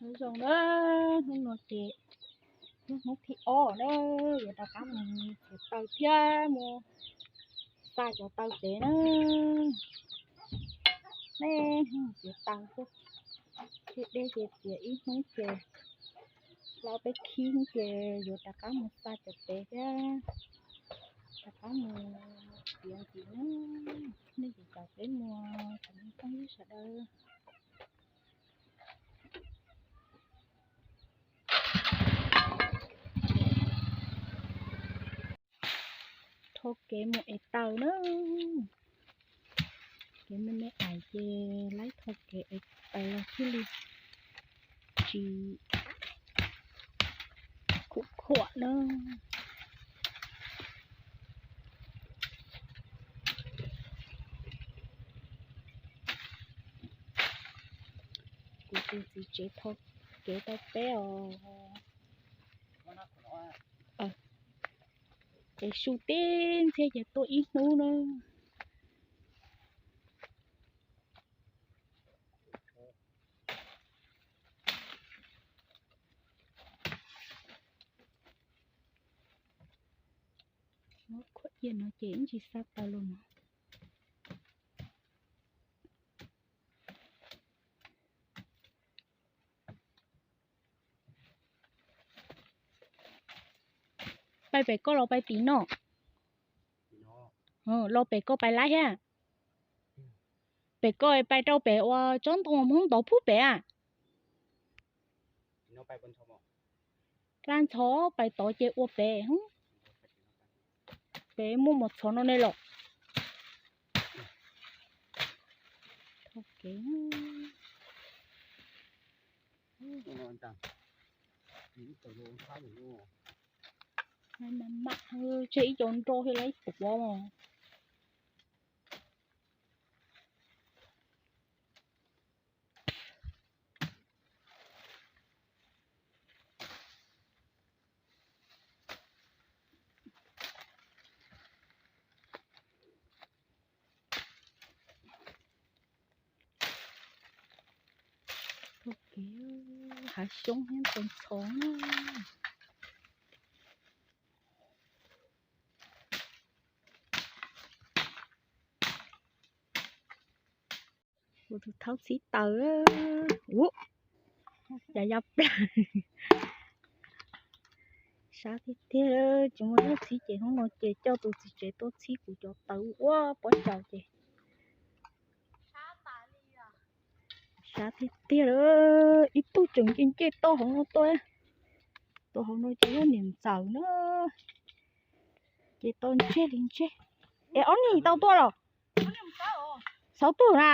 Nyob zoo na, hnub no ces hnub thib ob na, yuav rov qab mus txiav taws thiab mus xa cov taws pem na. Nej hnub txiav taws xwb, tsis deb ces txiav ib hnub ces hlo peb khib ces yuav rov qab mus xa cov pem thiab, rov qab mus txiav ntxiv na. Nej ces caum peb mus, tsoom phooj ywg sawv daws. Rho kev mus ev taws na. Kev me me ais ces laib rho kev ev taws los thiaj li tsis khuam khuam na. Kuv tus txiv tsev rho kev tau peb os. Ces su tib ntxhiab ces tuaj ib hnub na. Khuam iab no ces ib ntsis xa taws los mas. Pais pem koj los pais tim no? Los pem koj pais laib thiab. Pem koj pais rau pem ua tsob ntoo Hmoob ntov pub pem a. Laj ntxhov pais tod ces ua pem. Pem muaj mos txhov no ne los. Tseg ib co nrau thiab lawv ib puav. Txog kev hav xyoob thiab ntxhov ntxhov na. Kuv tus thaub txhib taws, ua cas ya plaws. Sab tiag tiag, tsis muaj hnub txhib ces hnub no ces coj tus txiv tsev tuaj txhib kuv cov taws ua pob caus ces sab tiag tiag lawm. Ib tug tseem nce nce toj hauv no tuaj, tau hauv no ces yog niam ntxawm na, ces tau ntseg li ntseg. Es ob niag tau tuaj los? Xauv tug na.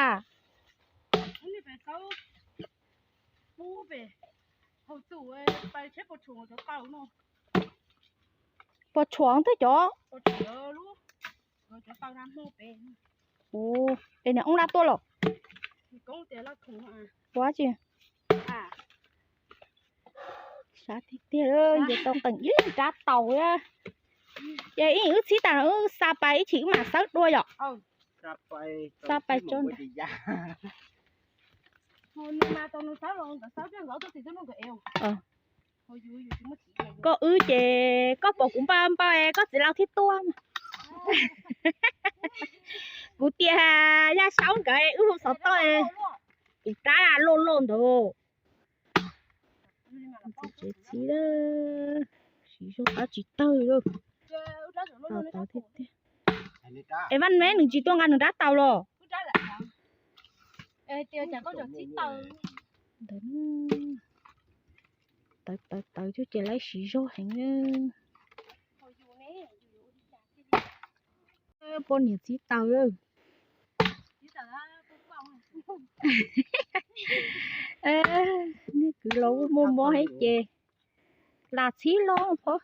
Puas tshuam twb cov? Es niam oob laj tuaj los? Ua tsi? Sab tiag tiag, nce tau qees ib rab taus. Ces ib wb txhib tas no wb xa pais ib chim wb mam xawb dua yom. Xa pais tso. Koj wb ces koj pom kuv npau npau es koj txiv laus thiaj tuaj. Kuv tias Yaj Saub nkawd wb hu xov tooj, kuv rab loj loj ntawd. Txiv tsev txhib, siv zog qab tsis tawg li. Tau tau tiag tiag. Es Vaj Meb nws tsis tuaj nqa nws rab taus los? Ntawd, tawv tawv tawv coj ces laib siv zog heev. Poj niam txhib taws. Nej kwv los muaj mob heev ces lam txhib los pab.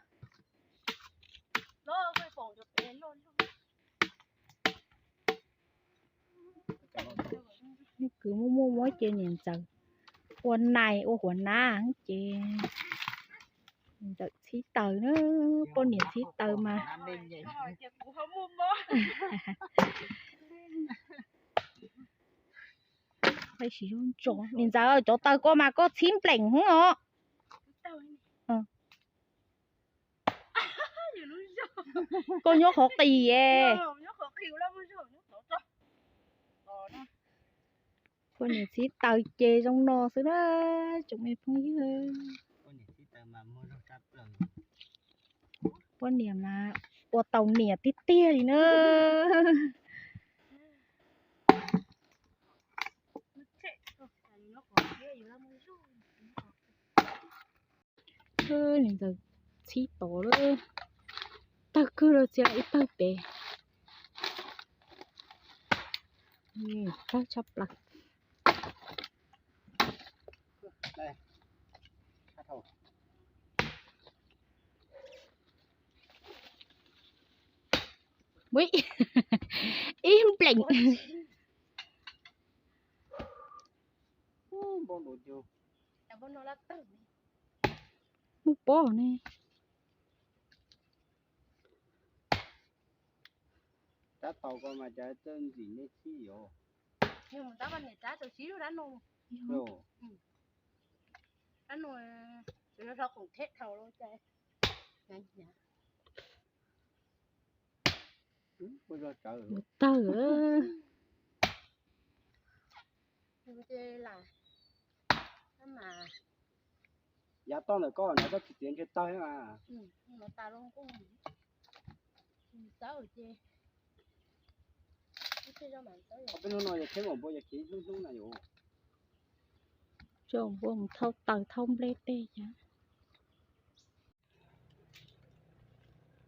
Nej kwv muaj muaj mob ces niam ntxawm ua nais ua huav nab ces niam ntxawm txhib taws na, poj niam txhib taws mas. Peb siv zog ntso. Niam ntxawm, cov taws koj mas koj txhib npleem heev os. Koj nyob qhov qis es. Poj niam txhib taws ces zoo no xwb na, tsoom me phooj ywg. Poj niam mas ua tau niam tiag tiag li na. Niam ntxawm txhib tod lawm, tawg kawg lawm, txia ib tawg pem. Tawg tshaj plaws. Ib npleem. Muaj pob ne. Rab tau ko mas cas txawj ntxim nej txhib yom. Rab no, rab no, tawg. Yav toj ntawm koj no koj tsis txiav ntshe tawg mas. Peb hnub no yog kheb npaum npua yog khiv hnub hnub na yom. Tso npua mus thauj taws thauj nplej tej cas.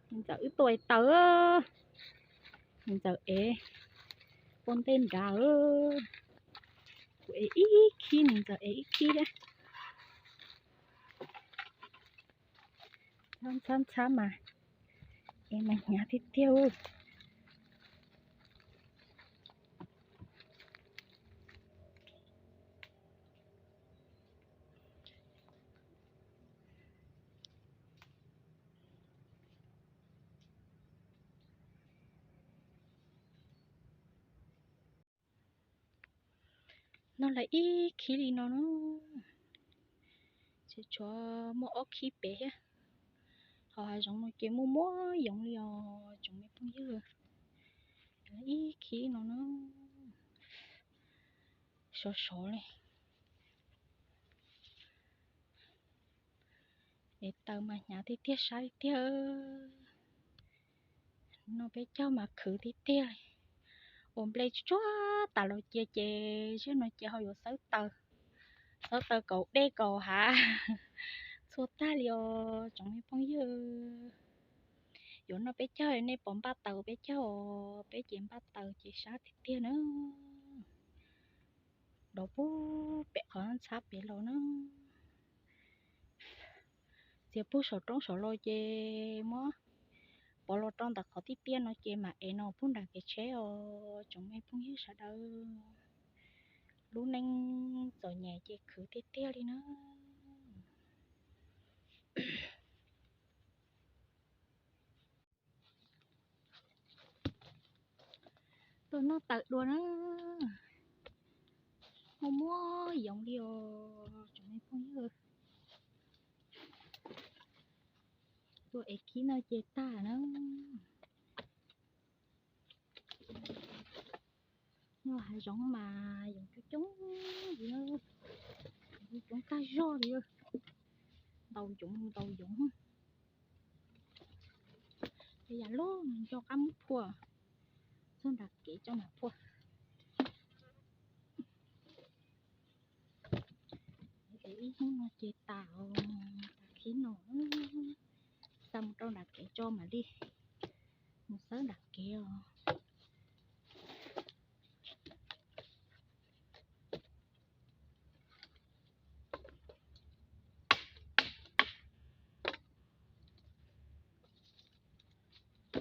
Niam ntxawm wb tuaj ev taws, niam ntxawm ev poj ntej nrad. Kuv ev ib khib, niam ntxawm ev ib khib thiab. Ntxhab ntxhab mas ev mas hnyav tiag tiag. No lawv ib khib li no na, tseem tshuav muaj ob khib pem thiab. Ho hav zoov no ces muaj muaj yoov li os tsoom me phooj ywg. Ib khib no na, sov sov li. Es taws mas hnyav tiag tiag, sab tiag tiag. No peb caug mas khwv tiag tiag li. Ua nplej tsuag tas los cia ces zaj no ces ho yuav xawb taws, xawb taws kaum dej kaum hav txhua tag li os tsoom me phooj ywg. Yuav noj peb caug, nej pom npaj taws peb caug os, peb ces npaj taws ces sab tiag tiag na. Dov pub pem qhov ntxhab pem los na. Txiav pug saum roob saum los ces muab pov los rau ntawm qhov tiaj tiaj no ces mam ev no pug nram kev tsheb os tsoom me phooj ywg sawv daws. Lub neej txom nyem ces khwv tiag tiag li na. Tuaj noj taws dua na. Muaj muaj yoov li os tsoom me phooj ywg. Tuaj ev khib no ces tag na. Nyob hav zoov mas yoov coob coob li, coob tag zog li. Ntaus yoov ntaus yoov. Ces yam loj nco qab muab phua txog nram kev tso mam phua. Ces ib hnub no ces tas, tas khib no, xa mus rau nram kev tso mam li mus xawb nram kev os.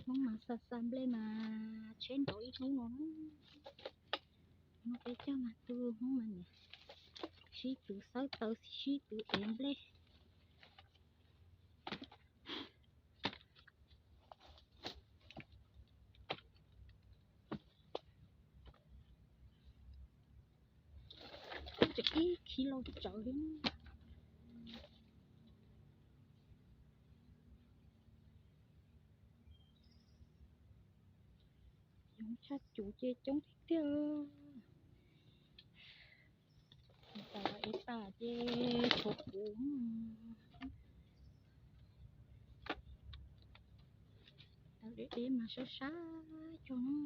Hmoob mas xa xa nplej mas tsheb nrov ib hnub no. Hmoob peb caug mas tu Hmoob mas niam sib tw xawb taws sib tw ev nplej. ib khib los tsawv li. Yoov tshaj cuv ces coob tiag tiag. Tau ev tas ces tshuav kuv. Tau deb deb mas sab sab cog no.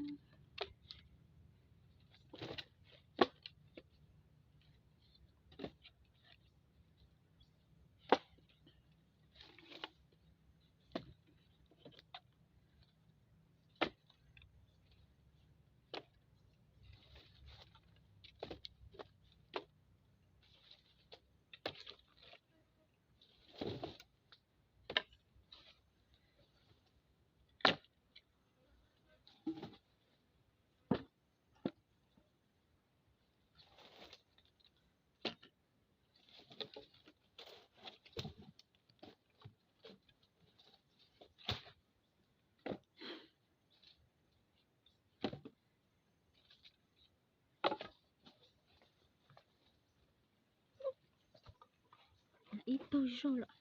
Ib tug zog lawm.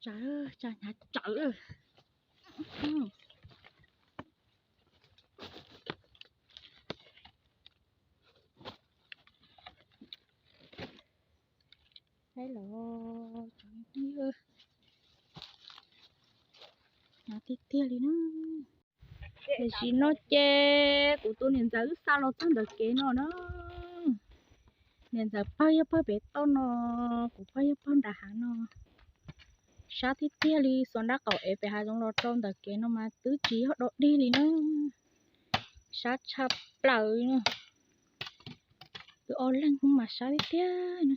Tsa, tsa hnyav tsawv. Saib los, hnyav tiag tiag li na. Tam sim no ces kuv tus niam ntxawm wb xa los txog ntawm kev no na. Niam ntxawm pawg yog pawg pem toj no, kuv pawg yog pawg nram hav no. Sab tiag tiag li, xuas nrab qaum ev pem hav zoov los rau ntawm kev no mas twb tsis yog dog dig li na. Sab tshaj plaws na. Twb ob leeg mas sab tiag tiag na.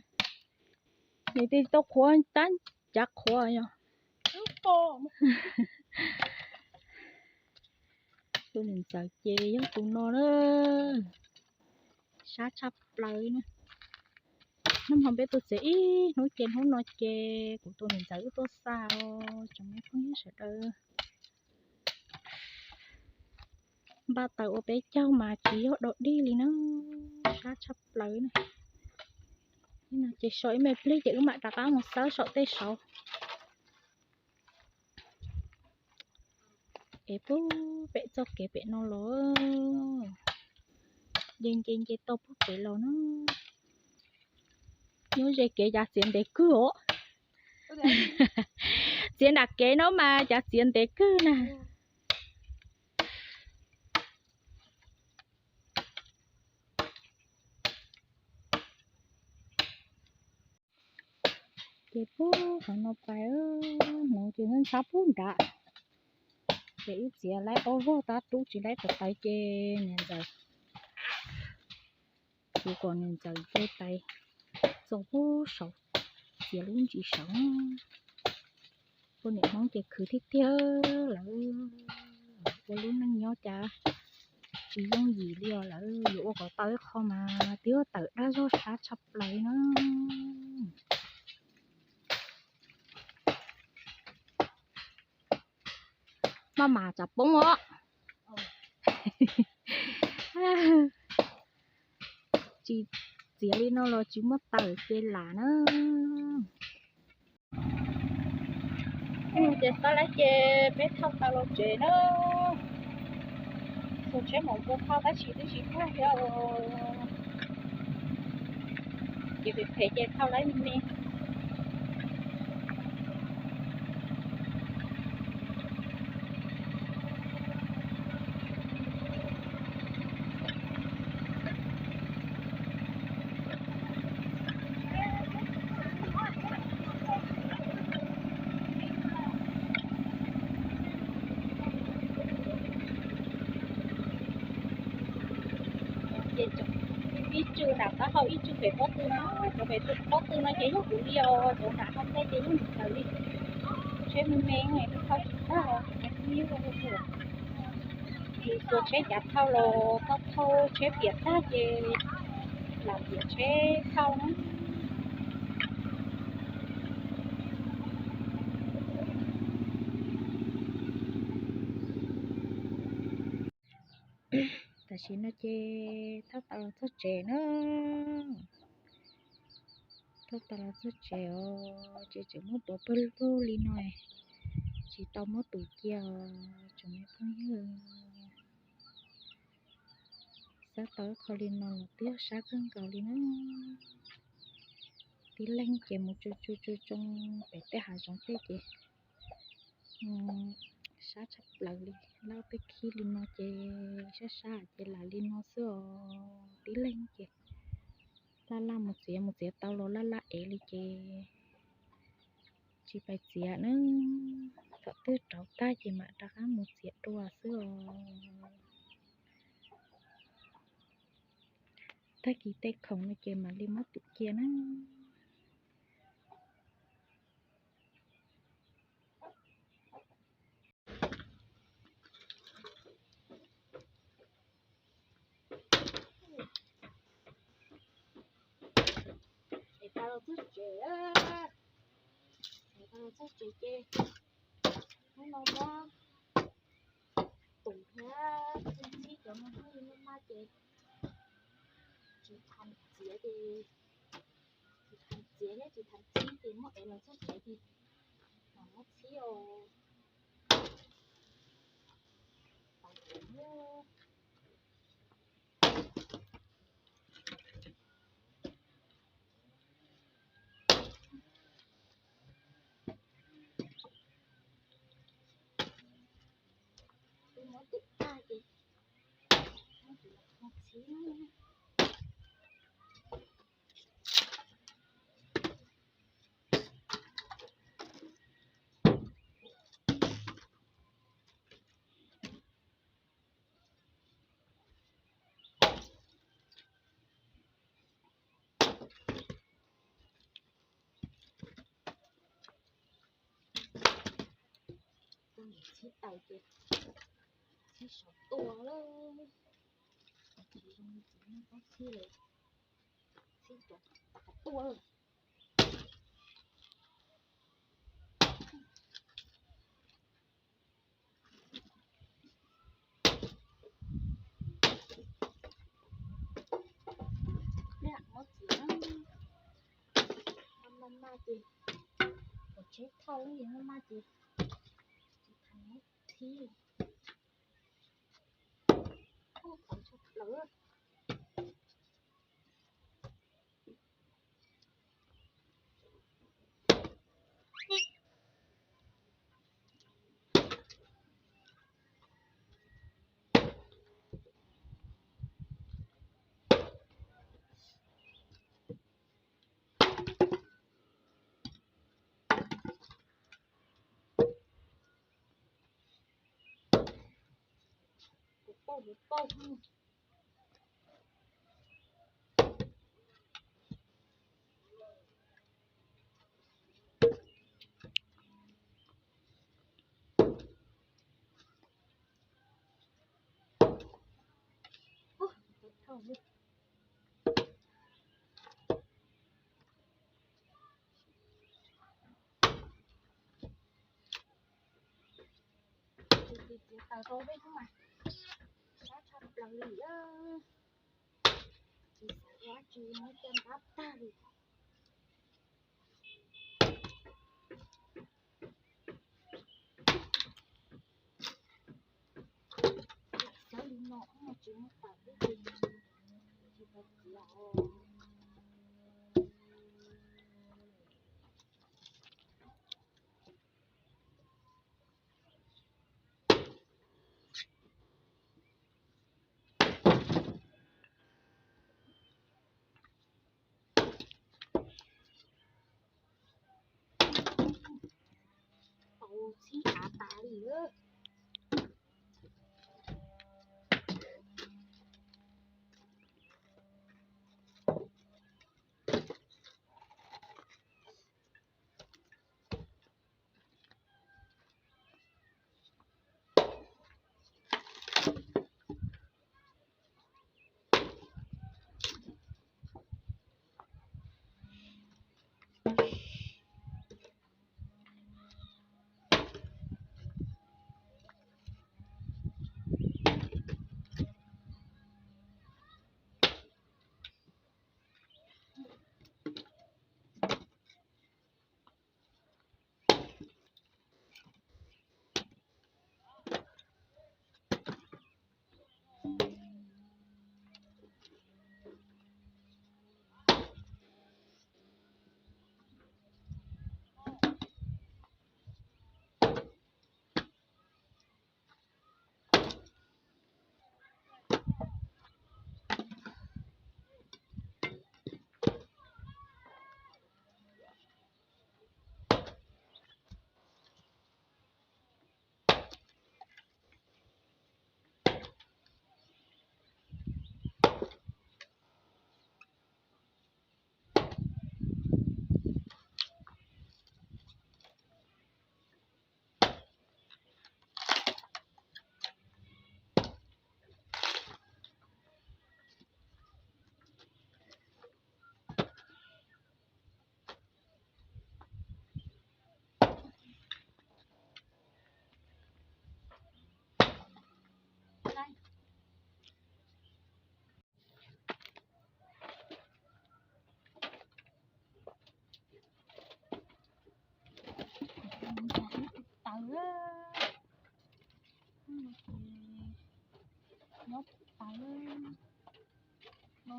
Nws twb tau qhuav tab cav qhuav yog. Tus niam ntxawm ces yog tus no na. Sab tshaj plaws na. Nag hmo peb tuaj txiav ib hnub ces hnub no ces kuv tus niam ntxawm wb tuaj xa os tsoom me phooj ywg sawv daws. Npaj taws ua peb caug mas tsis yog dog dig li na, sab tshaj plaws na. Ces so ib me pliag ces wb mam rov qab mus xawb saum tej saud. Es pub pem txoj kev pem no los nce nce nce tau pub pem los na. Nyob ze kev cav txiav ntev kawg os. Txiav nram kev no mas cav txiav ntev kawg na. Ces pub qhov no pais, hnoov ces ntxhab pub nrad. Ces wb txiav laib ob vog tab rub tsis laib qhov tais ces niam ntxawm, kuv kom niam ntxawm ce tais txog pub saud, txiav lub ntsis saud. Poj niam Hmoob ces khwv tiag tiag, lawv ua lub neej nyob cas tsis yooj yim li os, lawv yuav ua kom tau ib qho mas twb tawm dag zog sab tshaj plaws na. Maj mam tsav poob os. Tsis txiav li no los tsis muaj tawm ces lam na. Ces xav lawm ces peb thauj tau los tsev na. Xuas tsheb mam ua thauj tab sis twb tsis tag thiab. Ces phem phem ces thauj lawm me me. Ces ib tsw nram taub hau ib tsw pem pob tw no, cov pem pob tw no ces yog kuv li os, cov nram hau ntej ces yog niam ntxawm li. Tsheb me me, thauj tsis tag, ib ua ua. Tus tsheb cav thauj los thauj thauj tsheb piam tag ces lam piam tsheb thauj na. Tam sim no ces thauj tau los txog tsev na. Thauj tau los txog tsev os, ces tseem muab pov pawg lug li no, tsis tau muab tus cia os tsoom me phooj ywg. Xab tau ib qho li no los twb yog sab kawg nkaus li na. Tib leeg ces mus tsu tsu tsu tsoo pem tej hav zoov tej ces sab tshaj plaws li. Laj tej khib li no ces sab sab ces lam li no xwb os. Tib leeg ces laj laj mus txiav, mus txiav tau los laj laj ev li ces tsis pais txiav na. Thaum twg rauv tag ces mam rov qab mus txiav dua xwb os. Tag kis tej khoom no ces mam li muab tus cia na. Es tau los txog tsev, es tau los txog tsev ces hnub no muab tus thiab txib cov no hnub li maj maj ces tsis tham txiav ces, tsis tham txiav thiab tsis tham txib ces muab ev los txog tsev ces mam muab txhib os. Muab tus tag ces muab tus no txhib. Txhib tau ces txhib saum tuaj lawm. Tsis zoo li txiv neej txhob txhib li, txhib rau tom qhov tuaj lawm. Muab txiav maj maj ces, kom tsheb thauj ces maj maj ces tsis tham txhib. Ub, txhib tshaj plaws. Kuv pauj, kuv pauj. Txiav txiav taws rau peb hnub mas sab tshaj plaws li. Tsis xav ua dab tsi, muab coj ntab tag li. Xav li no tsis muab taws, tsis tau txiav os. Tau txhib av tas li lawm.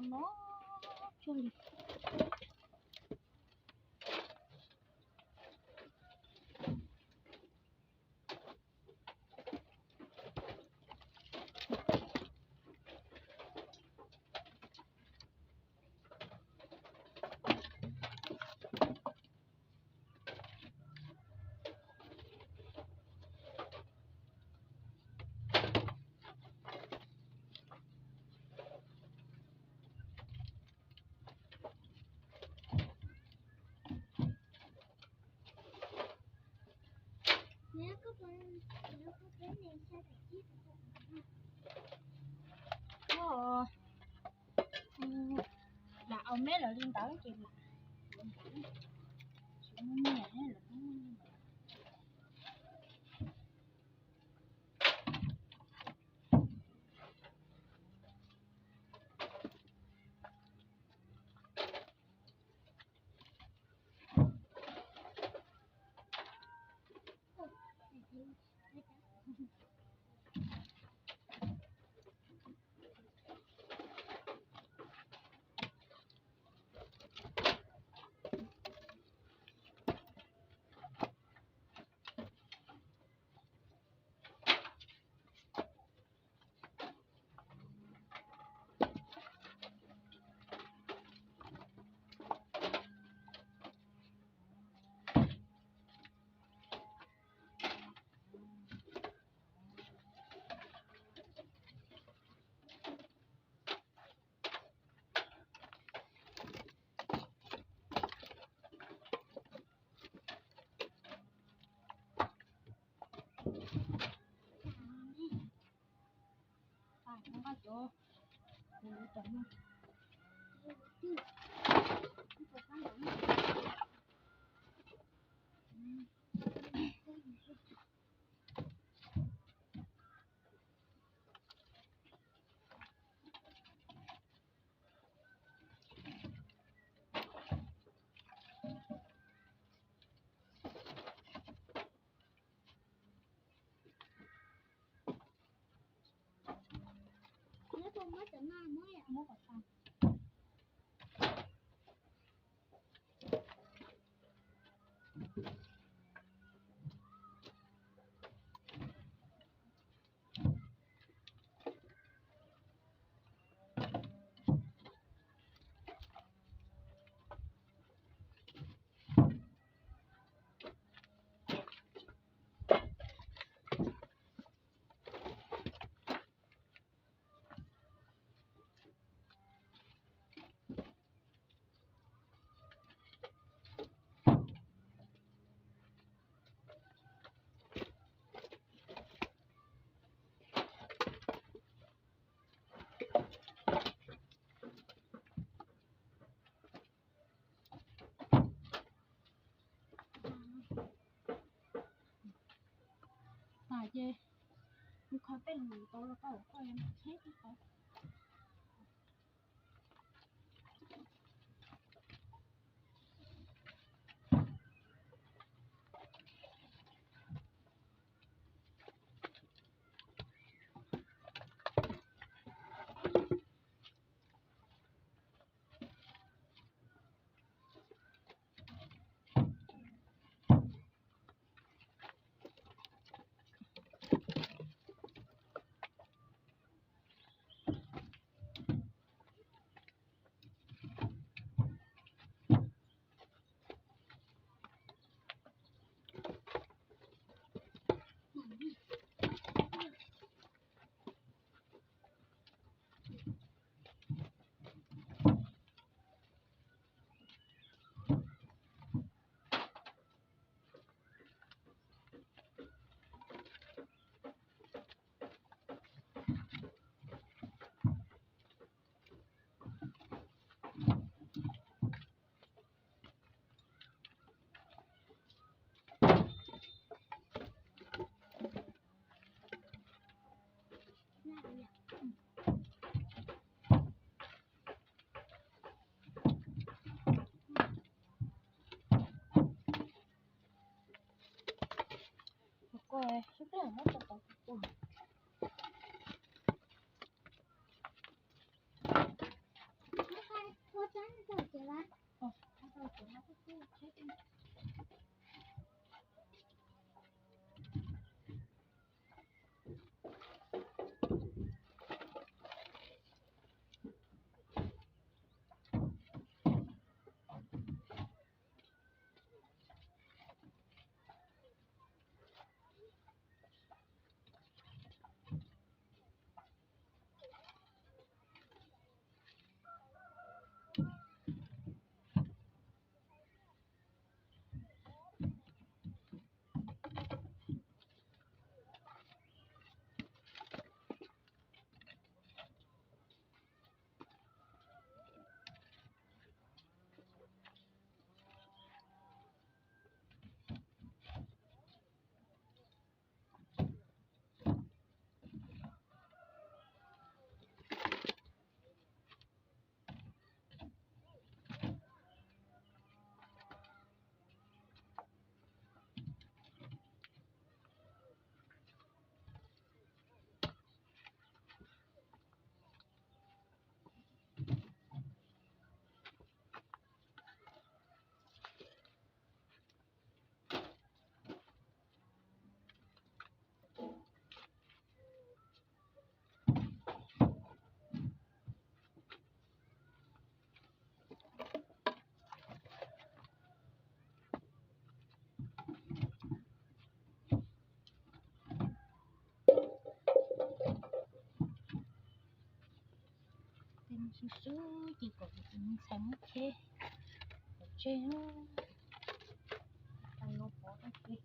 no tsuag li. Lam au meb lawv li ntawd ces lam, tsis muaj nyiaj lawm. Tas ces nws kho tej lus tau los koj koj tsheb tib qhov. xwb ces kom tus me ntxhais muab cheb pov tseg. Tau los pov tau tseg.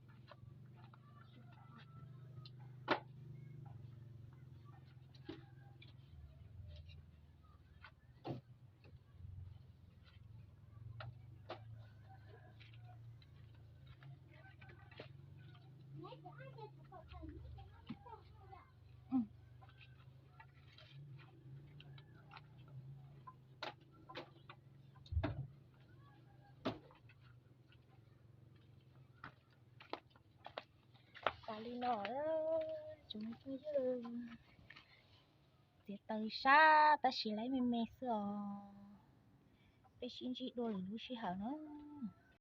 Tas li no, tsoom phooj ywg, txiav taws sab tab sis laib me me xwb os. Peb sib ntsib dua lwm lub sij hawm na.